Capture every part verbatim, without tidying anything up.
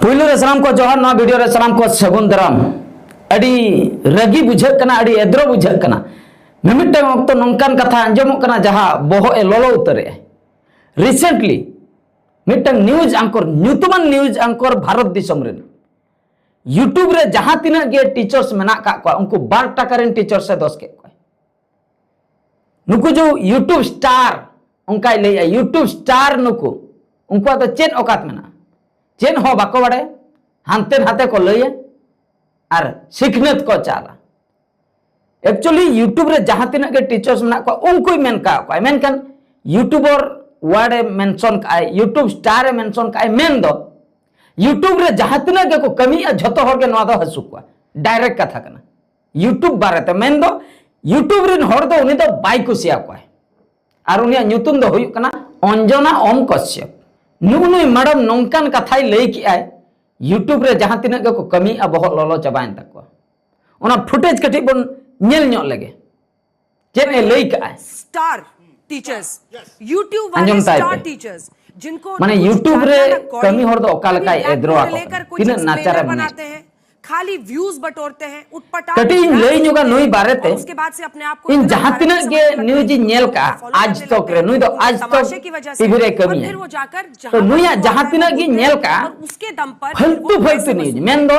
ᱯᱩᱭᱞᱩ ᱨᱮ ᱥᱟᱱᱟᱢ ᱠᱚ ᱡᱚᱦᱟᱨ, ᱱᱚᱣᱟ ᱵᱷᱤᱰᱤᱭᱳ ᱨᱮ ᱥᱟᱱᱟᱢ ᱠᱚ ᱥᱟᱹᱜᱩᱱ ᱫᱟᱨᱟᱢ᱾ ᱟᱹᱰᱤ ᱨᱟᱹᱜᱤ ᱵᱩᱡᱷᱟᱹᱜ ᱠᱟᱱᱟ, ᱟᱹᱰᱤ ᱮᱫᱽᱨᱚ ᱵᱩᱡᱷᱟᱹᱜ ᱠᱟᱱᱟ᱾ ᱢᱤᱢᱤᱫᱴᱟᱝ ᱚᱠᱛᱚ ᱱᱚᱝᱠᱟᱱ ᱠᱟᱛᱷᱟ ᱟᱸᱡᱚᱢᱚᱜ ᱠᱟᱱᱟ ᱡᱟᱦᱟᱸ ᱵᱚᱦᱚᱜ ᱮ ᱞᱚᱞᱚ ᱩᱛᱟᱹᱨᱮᱜᱼᱟ᱾ ᱨᱤᱥᱮᱱᱴᱞᱤ ᱢᱤᱫᱴᱟᱝ ᱱᱤᱭᱩᱡᱽ ᱟᱝᱠᱚᱨ, ᱧᱩᱛᱩᱢᱟᱱ ᱱᱤᱭᱩᱡᱽ ᱟᱝᱠᱚᱨ ᱵᱷᱟᱨᱚᱛ ᱫᱤᱥᱚᱢ ᱨᱮᱱ, ᱭᱩᱴᱩᱵᱽ ᱨᱮ ᱡᱟᱦᱟᱸ ᱛᱤᱱᱟᱹᱜ ᱜᱮ ᱴᱤᱪᱟᱨᱥ ᱢᱮᱱᱟᱜ ᱠᱟᱜ ᱠᱚᱣᱟ, ᱩᱱᱠᱩ ᱵᱟᱨ ᱴᱟᱠᱟ ᱨᱮᱱ ᱴᱤᱪᱟᱨᱥ ᱮ ᱫᱚᱥ ᱠᱮᱫ ᱠᱚᱣᱟ᱾ ᱱᱩᱠᱩ ᱡᱮ ᱭᱩᱴᱩᱵᱽ ᱥᱴᱟᱨ, ᱚᱱᱠᱟᱭ ᱞᱟᱹᱭᱮᱜᱼᱟ, ᱭᱩᱴᱩᱵᱽ ᱥᱴᱟᱨ ᱱᱩᱠᱩ, ᱩᱱᱠᱩᱣᱟᱜ ᱫᱚ ᱪᱮᱫ ᱚᱠᱟᱛ ᱢᱮᱱᱟᱜᱼᱟ? ᱪᱮᱫ ᱦᱚᱸ ᱵᱟᱠᱚ ᱵᱟᱲᱟᱭᱟ, ᱦᱟᱱᱛᱮ ᱱᱟᱛᱮ ᱠᱚ ᱞᱟᱹᱭᱟ ᱟᱨ ᱥᱤᱠᱷᱱᱟᱹᱛ ᱠᱚ ᱪᱟᱞᱟ᱾ ᱮᱠᱪᱩᱭᱮᱞᱤ ᱭᱩᱴᱩᱵᱽ ᱨᱮ ᱡᱟᱦᱟᱸ ᱛᱤᱱᱟᱹᱜ ᱜᱮ ᱴᱤᱪᱟᱨᱥ ᱢᱮᱱᱟᱜ ᱠᱚᱣᱟ, ᱩᱱᱠᱩᱭ ᱢᱮᱱ ᱠᱟᱜ ᱠᱚᱣᱟ, ᱢᱮᱱᱠᱷᱟᱱ ᱭᱩᱴᱩᱵᱚᱨ ᱣᱟᱨᱰ ᱮ ᱢᱮᱱᱥᱚᱱ ᱠᱟᱜᱼᱟᱭ, ᱭᱩᱴᱩᱵᱽ ᱥᱴᱟᱨ ᱮ ᱢᱮᱱᱥᱚᱱ ᱠᱟᱜᱼᱟᱭ, ᱢᱮᱱ ᱫᱚ ᱭᱩᱴᱩᱵᱽ ᱨᱮ ᱡᱟᱦᱟᱸ ᱛᱤᱱᱟᱹᱜ ᱜᱮᱠᱚ ᱠᱟᱹᱢᱤᱭᱮᱜᱼᱟ, ᱡᱷᱚᱛᱚ ᱦᱚᱲ ᱜᱮ ᱱᱚᱣᱟ ᱫᱚ ᱦᱟᱹᱥᱩ ᱠᱚᱣᱟ᱾ ᱰᱟᱭᱨᱮᱠᱴ ᱠᱟᱛᱷᱟ ᱠᱟᱱᱟ᱾ ᱭᱩᱴᱩᱵᱽ ᱵᱟᱨᱮᱛᱮ ᱢᱮᱱ ᱫᱚ ᱭᱩᱴᱩᱵᱽ ᱨᱮᱱ ᱦᱚᱲ ᱫᱚ ᱩᱱᱤ ᱫᱚ ᱵᱟᱭ ᱠᱩᱥᱤᱭᱟᱠᱚᱣᱟᱭ᱾ ᱟᱨ ᱩᱱᱤᱭᱟᱜ ᱧᱩᱛᱩᱢ ᱫᱚ ᱦᱩᱭᱩᱜ ᱠᱟᱱᱟ ᱚᱧᱡᱚᱱᱟ ᱳᱢ ᱠᱚᱥᱭᱚᱯ᱾ ᱱᱩᱜᱼᱩ ᱱᱩᱭ ᱢᱮᱰᱟᱢ ᱱᱚᱝᱠᱟᱱ ᱠᱟᱛᱷᱟᱭ ᱞᱟᱹᱭ ᱠᱮᱜᱼᱟᱭ, ᱭᱩᱴᱩᱵᱽ ᱨᱮ ᱡᱟᱦᱟᱸ ᱛᱤᱱᱟᱹᱜ ᱜᱮᱠᱚ ᱠᱟᱹᱢᱤᱭᱮᱜᱼᱟ, ᱵᱚᱦᱚᱜ ᱞᱚᱞᱚ ᱪᱟᱵᱟᱭᱮᱱ ᱛᱟᱠᱚᱣᱟ᱾ ᱚᱱᱟ ᱯᱷᱩᱴᱮᱡᱽ ᱠᱟᱹᱴᱤᱡ ᱵᱚᱱ ᱧᱮᱞ ᱧᱚᱜ ᱞᱮᱜᱮ, ᱪᱮᱫ ᱮ ᱞᱟᱹᱭ ᱠᱟᱜᱼᱟᱭ᱾ Star teachers, YouTube वाले ᱟᱸᱡᱚᱢ ᱛᱟᱭ ᱥᱴᱟᱨ ᱯᱮ᱾ ᱴᱤᱪᱟᱨᱥ, ᱡᱤᱱᱠᱳ ᱢᱟᱱᱮ ᱠᱩᱪ ᱭᱩᱴᱩᱵᱽ ᱨᱮ ᱡᱟᱱᱱᱟ ᱱᱟ ᱠᱟᱹᱢᱤ ᱦᱚᱲ ᱫᱚ ᱚᱠᱟ ᱞᱮᱠᱟᱭ ᱠᱟᱵᱷᱤ ᱵᱞᱮᱠ ᱮᱫᱽᱨᱚ ᱵᱚᱭ ᱟᱠᱚ ᱞᱮᱠᱟᱨ ᱠᱟᱱᱟ, ᱠᱩᱪ ᱛᱤᱱᱟᱹᱜ ᱱᱟᱪᱟᱨ ᱮ ᱮᱠᱥᱯᱞᱮᱱᱟᱨ ᱢᱚᱱᱮᱭᱟ᱾ ᱵᱟᱱᱟᱛᱮ ᱦᱮᱸ, ᱠᱷᱟᱞᱤ ᱵᱷᱤᱭᱩᱡ ᱵᱟᱴᱳᱨᱛᱮ ᱦᱮᱸ, ᱩᱴᱯᱟᱴᱟᱝ ᱠᱟᱹᱴᱤᱡ ᱤᱧ ᱞᱟᱹᱭ ᱧᱚᱜᱟ ᱱᱩᱭ ᱵᱟᱨᱮᱛᱮ᱾ ᱤᱧ ᱡᱟᱦᱟᱸ ᱛᱤᱱᱟᱹᱜ ᱜᱮ ᱱᱤᱭᱩᱡᱽ ᱤᱧ ᱧᱮᱞ ᱠᱟᱜᱼᱟ, ᱟᱡᱽ ᱛᱚᱠ ᱨᱮ, ᱱᱩᱭ ᱫᱚ ᱟᱡᱽ ᱛᱚᱠ ᱴᱤᱵᱷᱤ ᱨᱮ ᱠᱟᱹᱢᱤᱭᱟ᱾ ᱛᱚ ᱱᱩᱭᱟᱜ ᱡᱟᱦᱟᱸ ᱛᱤᱱᱟᱹᱜ ᱜᱤᱧ ᱧᱮᱞ ᱠᱟᱜᱼᱟ, ᱯᱷᱟᱞᱛᱩ ᱯᱷᱟᱞᱛᱩ ᱱᱤᱭᱩᱡᱽ, ᱢᱮᱱᱫᱚ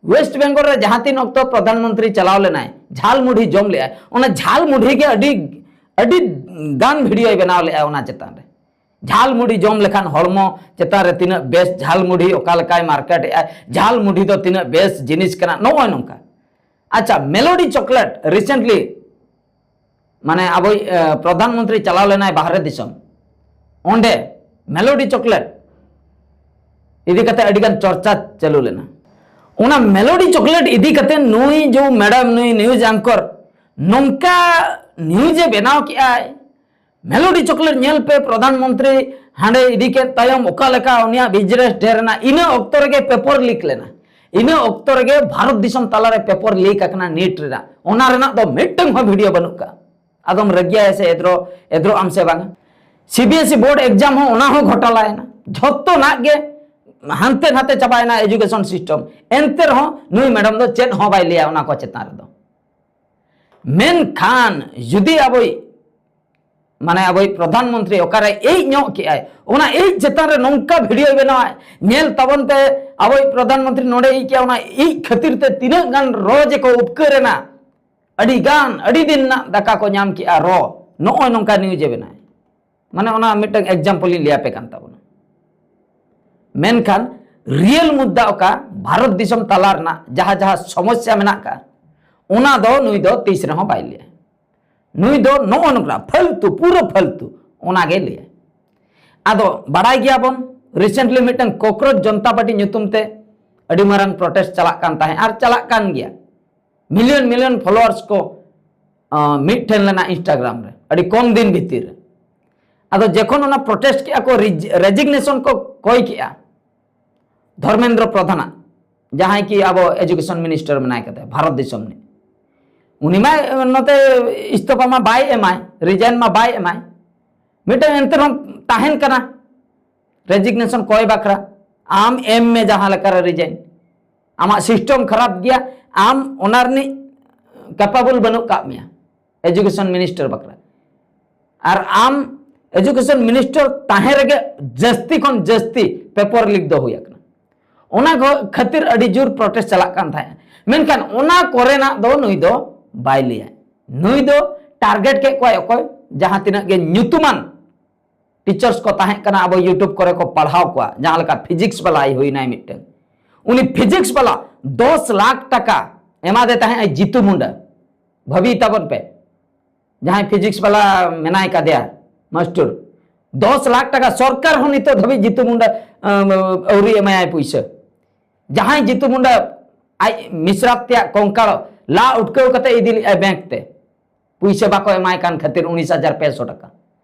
ᱣᱮᱥᱴ ᱵᱮᱝᱜᱚᱞ ᱨᱮ ᱡᱟᱦᱟᱸ ᱛᱤᱱ ᱚᱠᱛᱚ ᱯᱨᱚᱫᱷᱟᱱ ᱢᱚᱱᱛᱨᱤ ᱪᱟᱞᱟᱣ ᱞᱮᱱᱟᱭ, ᱡᱷᱟᱞ ᱢᱩᱰᱷᱤ ᱡᱚᱢ ᱞᱮᱜᱼᱟᱭ, ᱚᱱᱟ ᱡᱷᱟᱞ ᱢᱩᱰᱷᱤ ᱜᱮ ᱟᱹᱰᱤ, ᱟᱹᱰᱤ ᱜᱟᱱ ᱵᱷᱤᱰᱤᱭᱳᱭ ᱵᱮᱱᱟᱣ ᱞᱮᱜᱼᱟ ᱚᱱᱟ ᱪᱮᱛᱟᱱ ᱨᱮ᱾ ᱡᱷᱟᱞ ᱢᱩᱰᱷᱤ ᱡᱚᱢ ᱞᱮᱠᱷᱟᱱ ᱦᱚᱲᱢᱚ ᱪᱮᱛᱟᱱ ᱨᱮ ᱛᱤᱱᱟᱹᱜ ᱵᱮᱥ, ᱡᱷᱟᱞ ᱢᱩᱰᱷᱤ ᱚᱠᱟ ᱞᱮᱠᱟᱭ ᱢᱟᱨᱠᱮᱴ ᱮᱜᱼᱟ, ᱡᱷᱟᱞ ᱢᱩᱰᱷᱤ ᱫᱚ ᱛᱤᱱᱟᱹᱜ ᱵᱮᱥ ᱡᱤᱱᱤᱥ ᱠᱟᱱᱟ, ᱱᱚᱜᱼᱚᱭ ᱱᱚᱝᱠᱟ᱾ ᱟᱪᱪᱷᱟ, ᱢᱮᱞᱳᱰᱤ ᱪᱚᱠᱞᱮᱴ ᱨᱤᱥᱮᱱᱴᱞᱤ, ᱢᱟᱱᱮ ᱟᱵᱚᱭᱤᱡ, ᱮ, ᱯᱨᱚᱫᱷᱟᱱ ᱢᱚᱱᱛᱨᱤ ᱪᱟᱞᱟᱣ ᱞᱮᱱᱟᱭ ᱵᱟᱦᱨᱮ ᱫᱤᱥᱚᱢ, ᱚᱸᱰᱮ ᱢᱮᱞᱳᱰᱤ ᱪᱚᱠᱞᱮᱴ ᱤᱫᱤ ᱠᱟᱛᱮ ᱟᱹᱰᱤ ᱜᱟᱱ ᱪᱚᱨᱪᱟ ᱪᱟᱹᱞᱩ ᱞᱮᱱᱟ᱾ ᱚᱱᱟ ᱢᱮᱞᱳᱰᱤ ᱪᱚᱠᱞᱮᱴ ᱤᱫᱤ ᱠᱟᱛᱮ ᱱᱩᱭ ᱡᱮ ᱢᱮᱰᱟᱢ, ᱱᱩᱭ ᱱᱤᱭᱩᱡᱽ ᱟᱝᱠᱚᱨ ᱱᱚᱝᱠᱟ ᱱᱤᱭᱩᱡᱽ ᱮ ᱵᱮᱱᱟᱣ ᱠᱮᱜᱼᱟᱭ, ᱢᱮᱞᱳᱰᱤ ᱪᱚᱠᱞᱮᱴ ᱧᱮᱞ ᱯᱮ, ᱯᱨᱚᱫᱷᱟᱱ ᱢᱚᱱᱛᱨᱤ ᱦᱟᱸᱰᱮ ᱤᱫᱤ ᱠᱮᱫ ᱛᱟᱭᱚᱢ ᱚᱠᱟ ᱞᱮᱠᱟ ᱩᱱᱤᱭᱟᱜ ᱵᱤᱡᱽᱱᱮᱥ ᱰᱷᱮᱨ ᱮᱱᱟ᱾ ᱤᱱᱟᱹ ᱚᱠᱛᱚ ᱨᱮᱜᱮ ᱯᱮᱯᱚᱨ ᱞᱤᱠ ᱞᱮᱱᱟ, ᱤᱱᱟᱹ ᱚᱠᱛᱚ ᱨᱮᱜᱮ ᱵᱷᱟᱨᱚᱛ ᱫᱤᱥᱚᱢ ᱛᱟᱞᱟᱨᱮ ᱯᱮᱯᱚᱨ ᱞᱤᱠ ᱟᱠᱟᱱᱟ ᱱᱤᱴ ᱨᱮᱱᱟᱜ, ᱚᱱᱟ ᱨᱮᱱᱟᱜ ᱫᱚ ᱢᱤᱫᱴᱟᱝ ᱦᱚᱸ ᱵᱷᱤᱰᱤᱭᱳ ᱵᱟᱹᱱᱩᱜ ᱠᱟᱜᱼᱟ᱾ ᱟᱫᱚᱢ ᱨᱟᱹᱜᱤᱭᱟ ᱥᱮ ᱮᱫᱽᱨᱚ, ᱮᱫᱽᱨᱚᱜ ᱟᱢ ᱥᱮ ᱵᱟᱝᱟ? C B S E board exam ᱦᱚᱸ, ᱚᱱᱟ ᱦᱚᱸ ᱜᱷᱚᱴᱟᱞᱟᱭᱮᱱᱟ, ᱡᱷᱚᱛᱚᱱᱟᱜ ᱜᱮ ᱦᱟᱱᱛᱮ ᱱᱟᱛᱮ ᱪᱟᱵᱟᱭᱮᱱᱟ education system, ᱮᱱᱛᱮ ᱨᱮᱦᱚᱸ ᱱᱩᱭ ᱢᱮᱰᱟᱢ ᱫᱚ ᱪᱮᱫ ᱦᱚᱸ ᱵᱟᱭ ᱞᱟᱹᱭᱟ ᱚᱱᱟ ᱠᱚ ᱪᱮᱛᱟᱱ ᱨᱮᱫᱚ᱾ ᱢᱮᱱᱠᱷᱟᱱ ᱡᱩᱫᱤ ᱟᱵᱚᱭᱤᱡ, ᱢᱟᱱᱮ ᱟᱵᱚᱭᱤᱡ ᱯᱨᱚᱫᱷᱟᱱ ᱢᱚᱱᱛᱨᱤ ᱚᱠᱟᱨᱮ ᱤᱡ ᱧᱚᱜ ᱠᱮᱜᱼᱟᱭ, ᱚᱱᱟ ᱤᱡ ᱪᱮᱛᱟᱱ ᱨᱮ ᱱᱚᱝᱠᱟ video ᱵᱮᱱᱟᱣᱟᱭ, ᱧᱮᱞ ᱛᱟᱵᱚᱱ ᱯᱮ, ᱟᱵᱚᱭᱤᱡ ᱯᱨᱚᱫᱷᱟᱱ ᱢᱚᱱᱛᱨᱤ ᱱᱚᱰᱮ ᱤᱡ ᱠᱮᱜᱼᱟ, ᱚᱱᱟ ᱤᱡ ᱠᱷᱟᱹᱛᱤᱨ ᱛᱮ ᱛᱤᱱᱟᱹᱜ ᱜᱟᱱ ᱨᱚ ᱡᱮᱠᱚ ᱩᱯᱠᱟᱹᱨ ᱮᱱᱟ, ᱟᱹᱰᱤ ᱜᱟᱱ, ᱟᱹᱰᱤ ᱫᱤᱱ ᱨᱮᱱᱟᱜ ᱫᱟᱠᱟ ᱠᱚ ᱧᱟᱢ ᱠᱮᱜᱼᱟ ᱨᱚ, ᱱᱚᱜᱼᱚᱭ ᱱᱚᱝᱠᱟ news ᱮ ᱵᱮᱱᱟᱣ᱾ ᱢᱟᱱᱮ ᱚᱱᱟ ᱢᱤᱫᱴᱟᱝ example ᱤᱧ ᱞᱟᱹᱭ ᱟᱯᱮ ᱠᱟᱱ ᱛᱟᱵᱚᱱᱟ᱾ ᱢᱮᱱᱠᱷᱟᱱ real ᱢᱩᱫᱽᱫᱟ ᱚᱠᱟ ᱵᱷᱟᱨᱚᱛ ᱫᱤᱥᱚᱢ ᱛᱟᱞᱟ ᱨᱮᱱᱟᱜ ᱡᱟᱦᱟᱸ ᱡᱟᱦᱟᱸ ᱥᱚᱢᱚᱥᱥᱟ ᱢᱮᱱᱟᱜ ᱟᱠᱟᱫ, ᱚᱱᱟ ᱫᱚ ᱱᱩᱭ ᱫᱚ ᱛᱤᱥ ᱨᱮᱦᱚᱸ ᱵᱟᱭ ᱞᱟᱹᱭᱟ᱾ ᱱᱩᱭ ᱫᱚ ᱱᱚᱜᱼᱚ ᱱᱚᱝᱠᱟ ᱯᱷᱟᱞᱛᱩ, ᱯᱩᱨᱟᱹ ᱯᱷᱟᱞᱛᱩ, ᱚᱱᱟᱜᱮ ᱞᱟᱹᱭᱟ᱾ ᱟᱫᱚ ᱵᱟᱲᱟᱭ ᱜᱮᱭᱟᱵᱚᱱ, recently ᱢᱤᱫᱴᱟᱝ ᱠᱳᱠᱨᱳᱪ ᱡᱚᱱᱛᱟ ᱯᱟᱨᱴᱤ ᱧᱩᱛᱩᱢ ᱛᱮ ᱟᱹᱰᱤ ᱢᱟᱨᱟᱝ protest ᱪᱟᱞᱟᱜ ᱠᱟᱱ ᱛᱟᱦᱮᱸᱫ ᱟᱨ ᱪᱟᱞᱟᱜ ᱠᱟᱱ ᱜᱮᱭᱟ᱾ ᱢᱤᱞᱤᱭᱚᱱ ᱢᱤᱞᱤᱭᱚᱱ followers ᱠᱚ, ᱟᱸ, ᱢᱤᱫ ᱴᱷᱮᱱ ᱞᱮᱱᱟ Instagram ᱨᱮ ᱟᱹᱰᱤ ᱠᱚᱢ ᱫᱤᱱ ᱵᱷᱤᱛᱤᱨ ᱨᱮ᱾ ᱟᱫᱚ ᱡᱚᱠᱷᱚᱱ ᱚᱱᱟ protest ᱠᱮᱜᱼᱟ ᱠᱚ, ᱨᱮᱡᱤᱜᱱᱮᱥᱚᱱ ᱠᱚ ᱠᱚᱭ ᱠᱮᱜᱼᱟ ᱫᱷᱚᱨᱢᱮᱱᱫᱨᱚ ᱯᱨᱚᱫᱷᱟᱱᱟᱜ, ᱡᱟᱦᱟᱸᱭ ᱠᱤ ᱟᱵᱚ education minister ᱢᱮᱱᱟᱭ ᱠᱟᱫᱮ ᱵᱷᱟᱨᱚᱛ ᱫᱤᱥᱚᱢ ᱨᱤᱱᱤᱡ, ᱩᱱᱤ ᱢᱟ ᱱᱚᱛᱮ ᱤᱥᱛᱚᱯᱷᱟ ᱢᱟ ᱵᱟᱭ ᱮᱢᱟᱭ, resign ᱢᱟ ᱵᱟᱭ ᱮᱢᱟᱭ, ᱢᱤᱫᱴᱟᱝ ᱮᱱᱛᱮ ᱨᱮᱦᱚᱸ ᱛᱟᱦᱮᱱ ᱠᱟᱱᱟ resignation ᱠᱚᱭ ᱵᱟᱠᱷᱨᱟ᱾ ᱟᱢ ᱮᱢ ᱢᱮ ᱡᱟᱦᱟᱸ ᱞᱮᱠᱟᱨᱮ resign, ᱟᱢᱟᱜ system ᱠᱷᱟᱨᱟᱯ ᱜᱮᱭᱟ, ᱟᱢ ᱚᱱᱟ ᱨᱤᱱᱤᱡ capable ᱵᱟᱹᱱᱩᱜ ᱠᱟᱜ ᱢᱮᱭᱟ education minister ᱵᱟᱠᱷᱨᱟ᱾ ᱟᱨ ᱟᱢ education minister ᱛᱟᱦᱮᱸ ᱨᱮᱜᱮ ᱡᱟᱹᱥᱛᱤ ᱠᱷᱚᱱ ᱡᱟᱹᱥᱛᱤ paper leak ᱫᱚ ᱦᱩᱭ ᱟᱠᱟᱱᱟ᱾ ᱚᱱᱟ ᱠᱚ ᱠᱷᱟᱹᱛᱤᱨ ᱟᱹᱰᱤ ᱡᱳᱨ protest ᱪᱟᱞᱟᱜ ᱠᱟᱱ ᱛᱟᱦᱮᱸᱫ, ᱢᱮᱱᱠᱷᱟᱱ ᱚᱱᱟ ᱠᱚᱨᱮᱱᱟᱜ ᱫᱚ ᱱᱩᱭ ᱫᱚ ᱵᱟᱭ ᱞᱟᱹᱭᱟ᱾ ᱱᱩᱭ ᱫᱚ target ᱠᱮᱫ ᱠᱚᱣᱟᱭ ᱚᱠᱚᱭ, ᱡᱟᱦᱟᱸ ᱛᱤᱱᱟᱹᱜ ᱜᱮ ᱧᱩᱛᱩᱢᱟᱱ teachers ᱠᱚ ᱛᱟᱦᱮᱸ ᱠᱟᱱᱟ, ᱟᱵᱚ YouTube ᱠᱚᱨᱮ ᱠᱚ ᱯᱟᱲᱦᱟᱣ ᱠᱚᱣᱟ, ᱡᱟᱦᱟᱸ ᱞᱮᱠᱟ physics ᱵᱟᱞᱟᱭ ᱦᱩᱭᱱᱟᱭ ᱢᱤᱫᱴᱟᱝ, ᱩᱱᱤ physics ᱵᱟᱞᱟ ᱫᱚᱥ ᱞᱟᱠᱷ ᱴᱟᱠᱟ ᱮᱢᱟᱫᱮ ᱛᱟᱦᱮᱸᱫ ᱡᱤᱛᱩ ᱢᱩᱱᱰᱟ᱾ ᱵᱷᱟᱹᱵᱤ ᱛᱟᱵᱚᱱ ᱯᱮ, ᱡᱟᱦᱟᱸᱭ physics ᱵᱟᱞᱟ ᱢᱮᱱᱟᱭ ᱠᱟᱫᱮᱭᱟ ᱢᱟᱥᱴᱟᱨ, ᱫᱚᱥ ᱞᱟᱠᱷ ᱴᱟᱠᱟ ᱥᱚᱨᱠᱟᱨ ᱦᱚᱸ ᱱᱤᱛᱚᱜ ᱫᱷᱟᱹᱵᱤᱡ ᱡᱤᱛᱩ ᱢᱩᱱᱰᱟ, ᱟᱢ, ᱟᱹᱣᱨᱤ ᱮᱢᱟᱭᱟᱭ ᱯᱩᱭᱥᱟᱹ᱾ ᱡᱟᱦᱟᱸᱭ ᱡᱤᱛᱩ ᱢᱩᱱᱰᱟ ᱟᱡ ᱢᱤᱥᱨᱟᱛ ᱛᱮᱭᱟᱜ ᱠᱚᱝᱠᱟᱲ ᱞᱟ ᱩᱴᱠᱟᱹᱣ ᱠᱟᱛᱮ ᱤᱫᱤ ᱞᱮᱫᱼᱟᱭ bank ᱛᱮ, ᱯᱩᱭᱥᱟᱹ ᱵᱟᱠᱚ ᱮᱢᱟᱭ ᱠᱟᱱ ᱠᱷᱟᱹᱛᱤᱨ ᱩᱱᱤᱥ ᱦᱟᱡᱟᱨ ᱯᱮᱥᱚ ᱴᱟᱠᱟ᱾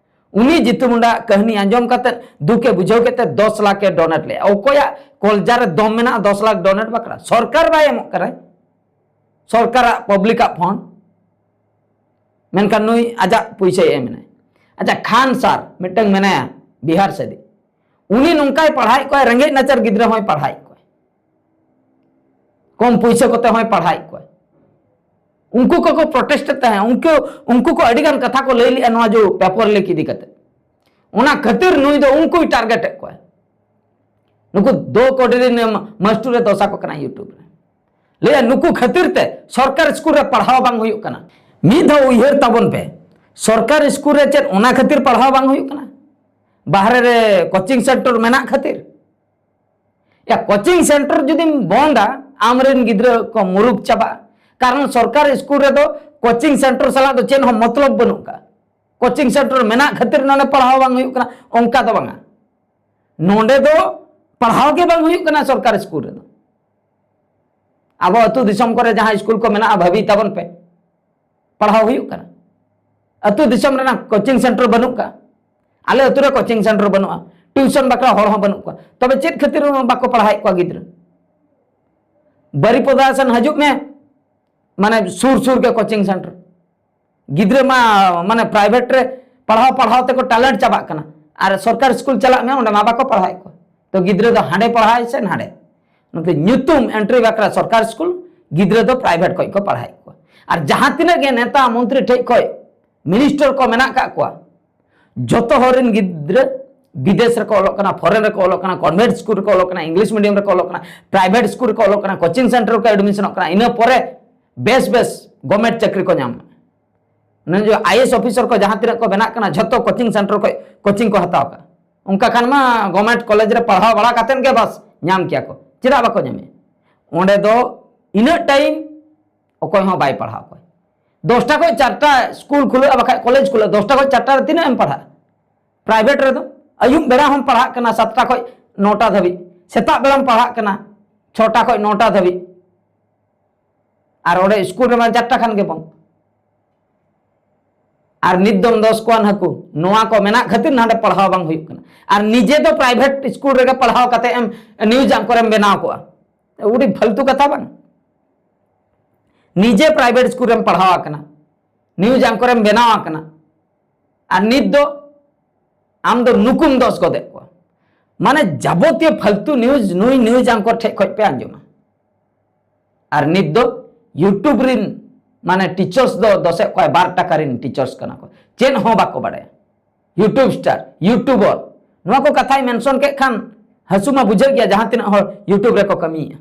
ᱩᱱᱤ ᱡᱤᱛᱩ ᱢᱩᱱᱰᱟ ᱠᱟᱹᱦᱱᱤ ᱟᱸᱡᱚᱢ ᱠᱟᱛᱮ ᱫᱩᱠ ᱮ ᱵᱩᱡᱷᱟᱹᱣ ᱠᱮᱫ ᱛᱮ ᱫᱚᱥ ᱞᱟᱠᱷ ᱮ donate ᱞᱮᱫᱼᱟ᱾ ᱚᱠᱚᱭᱟᱜ ᱠᱚᱞᱡᱟ ᱨᱮ ᱫᱚᱢ ᱢᱮᱱᱟᱜᱼᱟ ᱫᱚᱥ ᱞᱟᱠᱷ donate ᱵᱟᱠᱷᱨᱟ? ᱥᱚᱨᱠᱟᱨ ᱵᱟᱭ ᱮᱢᱚᱜ ᱠᱟᱱᱟᱭ, ᱥᱚᱨᱠᱟᱨᱟᱜ, public ᱟᱜ fund᱾ ᱢᱮᱱᱠᱷᱟᱱ ᱱᱩᱭ ᱟᱡᱟᱜ ᱯᱩᱭᱥᱟᱹᱭ ᱮᱢ ᱮᱱᱟᱭ᱾ ᱟᱪᱪᱷᱟ, ᱠᱷᱟᱱ ᱥᱟᱨ ᱢᱤᱫᱴᱟᱝ ᱢᱮᱱᱟᱭᱟ ᱵᱤᱦᱟᱨ ᱥᱮᱫ, ᱩᱱᱤ ᱱᱚᱝᱠᱟᱭ ᱯᱟᱲᱦᱟᱣᱮᱫ ᱠᱚᱣᱟ, ᱨᱮᱸᱜᱮᱡ ᱱᱟᱪᱟᱨ ᱜᱤᱫᱽᱨᱟᱹ ᱦᱚᱸᱭ ᱯᱟᱲᱦᱟᱣᱮᱫ ᱠᱚᱣᱟ, ᱠᱚᱢ ᱯᱩᱭᱥᱟᱹ ᱠᱚᱛᱮ ᱦᱚᱸᱭ ᱯᱟᱲᱦᱟᱣᱮᱫ ᱠᱚᱣᱟ᱾ ᱩᱱᱠᱩ ᱠᱚᱠᱚ ᱯᱨᱚᱴᱮᱥᱴ ᱮᱫ ᱛᱟᱦᱮᱸᱫ, ᱩᱱᱠᱩ ᱩᱱᱠᱩ ᱠᱚ ᱟᱹᱰᱤ ᱜᱟᱱ ᱠᱟᱛᱷᱟ ᱠᱚ ᱞᱟᱹᱭ ᱞᱮᱫᱼᱟ ᱱᱚᱣᱟ ᱡᱮ ᱯᱮᱯᱟᱨ ᱞᱤᱠ ᱤᱫᱤ ᱠᱟᱛᱮ᱾ ᱚᱱᱟ ᱠᱷᱟᱹᱛᱤᱨ ᱱᱩᱭ ᱫᱚ ᱩᱱᱠᱩᱭ ᱴᱟᱨᱜᱮᱴ ᱮᱫ ᱠᱚᱣᱟ᱾ ᱱᱩᱠᱩ ᱫᱚ ᱠᱚᱰᱤᱨᱤ ᱢᱟᱥᱴᱩᱨ ᱮ ᱫᱚᱥᱟ ᱠᱚ ᱠᱟᱱᱟ YouTube ᱨᱮ᱾ ᱞᱟᱹᱭᱟ ᱱᱩᱠᱩ ᱠᱷᱟᱹᱛᱤᱨ ᱛᱮ ᱥᱚᱨᱠᱟᱨ ᱥᱠᱩᱞ ᱨᱮ ᱯᱟᱲᱦᱟᱣ ᱵᱟᱝ ᱦᱩᱭᱩᱜ ᱠᱟᱱᱟ᱾ ᱢᱤᱫ ᱫᱷᱟᱣ ᱩᱭᱦᱟᱹᱨ ᱛᱟᱵᱚᱱ ᱯᱮ, ᱥᱚᱨᱠᱟᱨ ᱥᱠᱩᱞ ᱨᱮ ᱪᱮᱫ ᱚᱱᱟ ᱠᱷᱟᱹᱛᱤᱨ ᱯᱟᱲᱦᱟᱣ ᱵᱟᱝ ᱦᱩᱭᱩᱜ ᱠᱟᱱᱟ? ᱵᱟᱦᱨᱮ ᱨᱮ ᱠᱳᱪᱤᱝ ᱥᱮᱱᱴᱟᱨ ᱢᱮᱱᱟᱜ ᱠᱷᱟᱹᱛᱤᱨ? ᱭᱟ, ᱠᱳᱪᱤᱝ ᱥᱮᱱᱴᱟᱨ ᱡᱩᱫᱤᱢ ᱵᱚᱱᱫᱟ, ᱟᱢᱨᱮᱱ ᱜᱤᱫᱽᱨᱟᱹ ᱠᱚ ᱢᱩᱨᱩᱠ ᱪᱟᱵᱟᱜᱼᱟ᱾ ᱠᱟᱨᱚᱱ ᱥᱚᱨᱠᱟᱨ ᱥᱠᱩᱞ ᱨᱮᱫᱚ ᱠᱳᱪᱤᱝ ᱥᱮᱱᱴᱟᱨ ᱥᱟᱞᱟᱜ ᱫᱚ ᱪᱮᱫ ᱦᱚᱸ ᱢᱚᱛᱞᱚᱵ ᱵᱟᱹᱱᱩᱜ ᱠᱟᱜᱼᱟ᱾ ᱠᱳᱪᱤᱝ ᱥᱮᱱᱴᱟᱨ ᱢᱮᱱᱟᱜ ᱠᱷᱟᱹᱛᱤᱨ ᱱᱚᱰᱮ ᱯᱟᱲᱦᱟᱣ ᱵᱟᱝ ᱦᱩᱭᱩᱜ ᱠᱟᱱᱟ, ᱚᱱᱠᱟ ᱫᱚ ᱵᱟᱝᱟ᱾ ᱱᱚᱰᱮ ᱫᱚ ᱯᱟᱲᱦᱟᱣ ᱜᱮ ᱵᱟᱝ ᱦᱩᱭᱩᱜ ᱠᱟᱱᱟ ᱥᱚᱨᱠᱟᱨ ᱥᱠᱩᱞ ᱨᱮᱫᱚ᱾ ᱟᱵᱚ ᱟᱹᱛᱩ ᱫᱤᱥᱚᱢ ᱠᱚᱨᱮ ᱡᱟᱦᱟᱸ ᱥᱠᱩᱞ ᱠᱚ ᱢᱮᱱᱟᱜᱼᱟ, ᱵᱷᱟᱹᱵᱤ ᱛᱟᱵᱚᱱ ᱯᱮ, ᱯᱟᱲᱦᱟᱣ ᱦᱩᱭᱩᱜ ᱠᱟᱱᱟ? ᱟᱹᱛᱩ ᱫᱤᱥᱚᱢ ᱨᱮᱱᱟᱜ ᱠᱳᱪᱤᱝ ᱥᱮᱱᱴᱟᱨ ᱵᱟᱹᱱᱩᱜ ᱠᱟᱜᱼᱟ᱾ ᱟᱞᱮ ᱟᱹᱛᱩ ᱨᱮ ᱠᱳᱪᱤᱝ ᱥᱮᱱᱴᱟᱨ ᱵᱟᱹᱱᱩᱜᱼᱟ, ᱴᱤᱭᱩᱥᱚᱱ ᱵᱟᱠᱷᱨᱟ ᱦᱚᱲ ᱦᱚᱸ ᱵᱟᱹᱱᱩᱜ ᱠᱚᱣᱟ᱾ ᱛᱚᱵᱮ ᱪᱮᱫ ᱠᱷᱟᱹᱛᱤᱨ ᱵᱟᱠᱚ ᱯᱟᱲᱦᱟᱣᱮᱫ ᱠᱚᱣᱟ ᱜᱤᱫᱽᱨᱟᱹ? ᱵᱟᱨᱤᱯᱚᱫᱟ ᱥᱮᱱ ᱦᱤᱡᱩᱜ ᱢᱮ, ᱢᱟᱱᱮ ᱥᱩᱨ ᱥᱩᱨ ᱜᱮ ᱠᱳᱪᱤᱝ ᱥᱮᱱᱴᱟᱨ᱾ ᱜᱤᱫᱽᱨᱟᱹ ᱢᱟ ᱢᱟᱱᱮ ᱯᱨᱟᱭᱵᱷᱮᱴ ᱨᱮ ᱯᱟᱲᱦᱟᱣ ᱯᱟᱲᱦᱟᱣ ᱛᱮᱠᱚ ᱴᱮᱞᱮᱱᱴ ᱪᱟᱵᱟᱜ ᱠᱟᱱᱟ, ᱟᱨ ᱥᱚᱨᱠᱟᱨ ᱥᱠᱩᱞ ᱪᱟᱞᱟᱜ ᱢᱮ, ᱚᱸᱰᱮ ᱢᱟ ᱵᱟᱠᱚ ᱯᱟᱲᱦᱟᱣᱮᱫ ᱠᱚᱣᱟ᱾ ᱛᱚ ᱜᱤᱫᱽᱨᱟᱹ ᱫᱚ ᱦᱟᱸᱰᱮ ᱯᱟᱲᱦᱟᱣ ᱥᱮ ᱱᱟᱰᱮ? ᱱᱚᱛᱮ ᱧᱩᱛᱩᱢ ᱮᱱᱴᱨᱤ ᱵᱟᱠᱷᱨᱟ ᱥᱚᱨᱠᱟᱨ ᱥᱠᱩᱞ, ᱜᱤᱫᱽᱨᱟᱹ ᱫᱚ ᱯᱨᱟᱭᱵᱷᱮᱴ ᱠᱷᱚᱡ ᱠᱚ ᱯᱟᱲᱦᱟᱣᱮᱫ ᱠᱚᱣᱟ᱾ ᱟᱨ ᱡᱟᱦᱟᱸ ᱛᱤᱱᱟᱹᱜ ᱜᱮ ᱱᱮᱛᱟ ᱢᱚᱱᱛᱨᱤ ᱴᱷᱮᱡ ᱠᱷᱚᱡ ᱢᱤᱱᱤᱥᱴᱟᱨ ᱠᱚ ᱢᱮᱱᱟᱜ ᱠᱟᱜ ᱠᱚᱣᱟ, ᱡᱚᱛᱚ ᱦᱚᱲ ᱨᱮᱱ ᱜᱤᱫᱽᱨᱟᱹ ᱵᱤᱫᱮᱥ ᱨᱮᱠᱚ ᱚᱞᱚᱜ ᱠᱟᱱᱟ, ᱯᱷᱚᱨᱮᱱ ᱨᱮᱠᱚ ᱚᱞᱚᱜ ᱠᱟᱱᱟ, ᱠᱚᱱᱵᱷᱮᱱᱴ ᱥᱠᱩᱞ ᱨᱮᱠᱚ ᱚᱞᱚᱜ ᱠᱟᱱᱟ, ᱤᱝᱞᱤᱥ ᱢᱤᱰᱤᱭᱟᱢ ᱨᱮᱠᱚ ᱚᱞᱚᱜ ᱠᱟᱱᱟ, ᱯᱨᱟᱭᱵᱷᱮᱴ ᱥᱠᱩᱞ ᱨᱮᱠᱚ ᱚᱞᱚᱜ ᱠᱟᱱᱟ, ᱠᱳᱪᱤᱝ ᱥᱮᱱᱴᱟᱨ ᱨᱮᱠᱚ ᱮᱰᱢᱤᱥᱚᱱᱚᱜ ᱠᱟᱱᱟ᱾ ᱤᱱᱟᱹ ᱯᱚᱨᱮ ᱵᱮᱥ ᱵᱮᱥ ᱜᱚᱵᱷᱢᱮᱱᱴ ᱪᱟᱹᱠᱨᱤ ᱠᱚ ᱧᱟᱢ᱾ ᱱᱚᱜᱼᱚᱭ ᱡᱮ ᱟᱭ ᱮ ᱮᱥ ᱚᱯᱷᱤᱥᱟᱨ ᱠᱚ ᱡᱟᱦᱟᱸ ᱛᱤᱱᱟᱹᱜ ᱠᱚ ᱵᱮᱱᱟᱜ ᱠᱟᱱᱟ, ᱡᱷᱚᱛᱚ ᱠᱳᱪᱤᱝ ᱥᱮᱱᱴᱟᱨ ᱠᱷᱚᱡ ᱠᱳᱪᱤᱝ ᱠᱚ ᱦᱟᱛᱟᱣ ᱠᱟᱜᱼᱟ᱾ ᱚᱱᱠᱟ ᱠᱷᱟᱱ ᱢᱟ ᱜᱚᱵᱷᱢᱮᱱᱴ ᱠᱚᱞᱮᱡᱽ ᱨᱮ ᱯᱟᱲᱦᱟᱣ ᱵᱟᱲᱟ ᱠᱟᱛᱮᱫ ᱜᱮ ᱵᱟᱥ ᱧᱟᱢ ᱠᱮᱭᱟ ᱠᱚ᱾ ᱪᱮᱫᱟᱜ ᱵᱟᱠᱚ ᱧᱟᱢᱮᱫ? ᱚᱸᱰᱮ ᱫᱚ ᱤᱱᱟᱹᱜ ᱴᱟᱭᱤᱢ ᱚᱠᱚᱭ ᱦᱚᱸ ᱵᱟᱭ ᱯᱟᱲᱦᱟᱣ ᱠᱚᱣᱟ᱾ ᱫᱚᱥᱴᱟ ᱠᱷᱚᱡ ᱪᱟᱨᱴᱟ ᱥᱠᱩᱞ ᱠᱷᱩᱞᱟᱹᱜᱼᱟ, ᱵᱟᱠᱷᱟᱡ ᱠᱚᱞᱮᱡᱽ ᱠᱷᱩᱞᱟᱹᱜᱼᱟ᱾ ᱫᱚᱥᱴᱟ ᱠᱷᱚᱡ ᱪᱟᱨᱴᱟ ᱨᱮ ᱛᱤᱱᱟᱹᱜ ᱮᱢ ᱯᱟᱲᱦᱟᱜᱼᱟ? ᱯᱨᱟᱭᱵᱷᱮᱴ ᱨᱮᱫᱚ ᱟᱹᱭᱩᱵ ᱵᱮᱲᱟ ᱦᱚᱸᱢ ᱯᱟᱲᱦᱟᱜ ᱠᱟᱱᱟ ᱥᱟᱛᱴᱟ ᱠᱷᱚᱡ ᱱᱚᱴᱟ ᱫᱷᱟᱹᱵᱤᱡ, ᱥᱮᱛᱟᱜ ᱵᱮᱲᱟᱢ ᱯᱟᱲᱦᱟᱜ ᱠᱟᱱᱟ ᱪᱷᱚᱴᱟ ᱠᱷᱚᱡ ᱱᱚᱴᱟ ᱫᱷᱟᱹᱵᱤᱡ, ᱟᱨ ᱚᱸᱰᱮ ᱥᱠᱩᱞ ᱨᱮᱢᱟ ᱪᱟᱨᱴᱟ ᱠᱷᱟᱱ ᱜᱮ ᱵᱚᱱᱫ᱾ ᱟᱨ ᱱᱤᱛ ᱫᱚᱢ ᱫᱚᱥ ᱠᱚᱣᱟᱱ ᱦᱟᱹᱠᱩ, ᱱᱚᱣᱟ ᱠᱚ ᱢᱮᱱᱟᱜ ᱠᱷᱟᱹᱛᱤᱨ ᱱᱟᱰᱮ ᱯᱟᱲᱦᱟᱣ ᱵᱟᱝ ᱦᱩᱭᱩᱜ ᱠᱟᱱᱟ᱾ ᱟᱨ ᱱᱤᱡᱮ ᱫᱚ ᱯᱨᱟᱭᱵᱷᱮᱴ ᱥᱠᱩᱞ ᱨᱮᱜᱮ ᱯᱟᱲᱦᱟᱣ ᱠᱟᱛᱮ ᱮᱢ ᱱᱤᱭᱩᱡᱽ ᱟᱝᱠᱚᱨ ᱮᱢ ᱵᱮᱱᱟᱣ ᱠᱚᱜᱼᱟ, ᱟᱹᱰᱤ ᱯᱷᱟᱞᱛᱩ ᱠᱟᱛᱷᱟ ᱵᱟᱝ? ᱱᱤᱡᱮ ᱯᱨᱟᱭᱵᱷᱮᱴ ᱥᱠᱩᱞ ᱨᱮᱢ ᱯᱟᱲᱦᱟᱣ ᱟᱠᱟᱱᱟ, ᱱᱤᱭᱩᱡᱽ ᱟᱝᱠᱚᱨ ᱮᱢ ᱵᱮᱱᱟᱣ ᱟᱠᱟᱱᱟ, ᱟᱨ ᱱᱤᱛ ᱫᱚ ᱟᱢ ᱫᱚ ᱱᱩᱠᱩᱢ ᱫᱚᱥ ᱜᱚᱫᱮᱫ ᱠᱚᱣᱟ᱾ ᱢᱟᱱᱮ ᱡᱟᱵᱚᱛᱤᱭᱚ ᱯᱷᱟᱞᱛᱩ ᱱᱤᱭᱩᱡᱽ ᱱᱩᱭ ᱱᱤᱭᱩᱡᱽ ᱟᱝᱠᱚᱨ ᱴᱷᱮᱡ ᱠᱷᱚᱡ ᱯᱮ ᱟᱸᱡᱚᱢᱟ᱾ ᱟᱨ ᱱᱤᱛ ᱫᱚ YouTube ᱨᱤᱱ ᱢᱟᱱᱮ ᱴᱤᱪᱟᱨᱥ ᱫᱚ ᱫᱚᱥᱮ ᱚᱠᱚᱭ ᱵᱟᱨ ᱴᱟᱠᱟ ᱨᱤᱱ ᱴᱤᱪᱟᱨᱥ ᱠᱟᱱᱟ ᱠᱚ, ᱪᱮᱫ ᱦᱚᱸ ᱵᱟᱠᱚ ᱵᱟᱲᱟᱭᱟ᱾ YouTube ᱥᱴᱟᱨ, YouTuber, ᱱᱚᱣᱟ ᱠᱚ ᱠᱟᱛᱷᱟᱭ ᱢᱮᱱᱥᱚᱱ ᱠᱮᱫ ᱠᱷᱟᱱ ᱦᱟᱹᱥᱩ ᱢᱟ ᱵᱩᱡᱷᱟᱹᱜ ᱜᱮᱭᱟ, ᱡᱟᱦᱟᱸ ᱛᱤᱱᱟᱹᱜ ᱦᱚᱲ YouTube ᱨᱮᱠᱚ ᱠᱟᱹᱢᱤᱭᱮᱫᱼᱟ᱾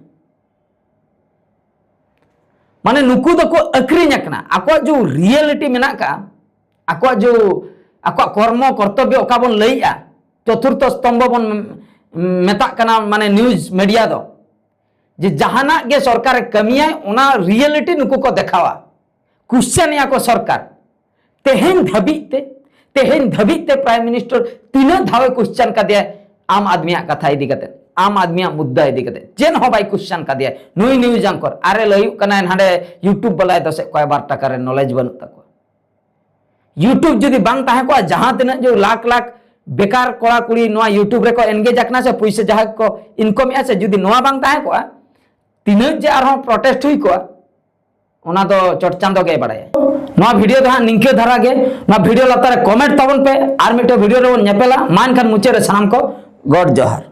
ᱢᱟᱱᱮ ᱱᱩᱠᱩ ᱫᱚᱠᱚ ᱟᱹᱠᱷᱨᱤᱧ ᱟᱠᱟᱱᱟ, ᱟᱠᱚᱣᱟᱜ ᱡᱮ ᱨᱤᱭᱮᱞᱤᱴᱤ ᱢᱮᱱᱟᱜ ᱟᱠᱟᱫᱼᱟ, ᱟᱠᱚᱣᱟᱜ ᱡᱮ ᱟᱠᱚᱣᱟᱜ ᱠᱚᱨᱢᱚ ᱠᱚᱨᱛᱚᱵᱵᱚ ᱚᱠᱟ ᱵᱚᱱ ᱞᱟᱹᱭᱮᱜᱼᱟ, ᱪᱚᱛᱩᱨᱛᱷᱚ ᱥᱛᱚᱢᱵᱷᱚ ᱵᱚᱱ ᱢᱮᱛᱟᱜ ᱠᱟᱱᱟ, ᱢᱟᱱᱮ ᱱᱤᱭᱩᱡᱽ ᱢᱤᱰᱤᱭᱟ ᱫᱚ, ᱡᱮ ᱡᱟᱦᱟᱱᱟᱜ ᱜᱮ ᱥᱚᱨᱠᱟᱨᱮ ᱠᱟᱹᱢᱤᱭᱟᱭ ᱚᱱᱟ ᱨᱤᱭᱮᱞᱤᱴᱤ ᱱᱩᱠᱩ ᱠᱚ ᱫᱮᱠᱷᱟᱣᱟ, ᱠᱩᱥᱪᱟᱱᱮᱜᱼᱟ ᱠᱚ ᱥᱚᱨᱠᱟᱨ᱾ ᱛᱮᱦᱮᱧ ᱫᱷᱟᱹᱵᱤᱡ ᱛᱮ, ᱛᱮᱦᱮᱧ ᱫᱷᱟᱹᱵᱤᱡ ᱛᱮ ᱯᱨᱟᱭᱤᱢ ᱢᱤᱱᱤᱥᱴᱟᱨ ᱛᱤᱱᱟᱹᱜ ᱫᱷᱟᱣᱮ ᱠᱩᱥᱪᱟᱱ ᱠᱟᱫᱮᱭᱟ ᱟᱢ ᱟᱫᱢᱤᱭᱟᱜ ᱠᱟᱛᱷᱟ ᱤᱫᱤ ᱠᱟᱛᱮ, ᱟᱢ ᱟᱫᱢᱤᱭᱟᱜ ᱢᱩᱫᱽᱫᱟ ᱤᱫᱤ ᱠᱟᱛᱮ? ᱪᱮᱫ ᱦᱚᱸ ᱵᱟᱭ ᱠᱩᱥᱪᱟᱱ ᱠᱟᱫᱮᱭᱟ᱾ ᱱᱩᱭ ᱱᱤᱭᱩᱡᱽ ᱟᱝᱠᱚᱨ ᱟᱨᱮ ᱞᱟᱹᱭᱩᱜ ᱠᱟᱱᱟᱭ ᱱᱟᱰᱮ YouTube ᱵᱟᱞᱟᱭ ᱫᱚᱥᱮ ᱚᱠᱚᱭ ᱵᱟᱨ ᱴᱟᱠᱟ ᱨᱮ ᱱᱚᱞᱮᱡᱽ ᱵᱟᱹᱱᱩᱜ ᱛᱟᱠᱚᱣᱟ᱾ YouTube ᱡᱩᱫᱤ ᱵᱟᱝ ᱛᱟᱦᱮᱸ ᱠᱚᱜᱼᱟ, ᱡᱟᱦᱟᱸ ᱛᱤᱱᱟᱹᱜ ᱡᱮ ᱞᱟᱠᱷ ᱞᱟᱠᱷ ᱵᱮᱠᱟᱨ ᱠᱚᱲᱟ ᱠᱩᱲᱤ ᱱᱚᱣᱟ YouTube ᱨᱮᱠᱚ ᱮᱱᱜᱮᱡ ᱟᱠᱟᱱᱟ ᱥᱮ ᱯᱩᱭᱥᱟᱹ ᱡᱟᱦᱟᱸ ᱠᱚ ᱤᱱᱠᱚᱢᱮᱜᱼᱟ ᱥᱮ, ᱡᱩᱫᱤ ᱱᱚᱣᱟ ᱵᱟᱝ ᱛᱟᱦᱮᱸ ᱠᱚᱜᱼᱟ, ᱛᱤᱱᱟᱹᱜ ᱡᱮ ᱟᱨᱦᱚᱸ ᱯᱨᱚᱴᱮᱥᱴ ᱦᱩᱭ ᱠᱚᱜᱼᱟ, ᱚᱱᱟ ᱫᱚ ᱪᱚᱴ ᱪᱟᱸᱫᱚ ᱜᱮᱭ ᱵᱟᱲᱟᱭᱟ᱾ ᱱᱚᱣᱟ ᱵᱷᱤᱰᱤᱭᱳ ᱫᱚ ᱦᱟᱸᱜ ᱱᱤᱝᱠᱟᱹ ᱫᱷᱟᱨᱟ ᱜᱮ᱾ ᱱᱚᱣᱟ ᱵᱷᱤᱰᱤᱭᱳ ᱞᱟᱛᱟᱨ ᱨᱮ ᱠᱚᱢᱮᱱᱴ ᱛᱟᱵᱚᱱ ᱯᱮ, ᱟᱨ ᱢᱤᱫᱴᱮᱱ ᱵᱷᱤᱰᱤᱭᱳ ᱨᱮᱵᱚᱱ ᱧᱮᱯᱮᱞᱟ᱾ ᱢᱟ ᱮᱱᱠᱷᱟᱱ ᱢᱩᱪᱟᱹᱫ ᱨᱮ ᱥᱟᱱᱟᱢ ᱠᱚ ᱜᱚᱰ ᱡᱚᱦᱟᱨ᱾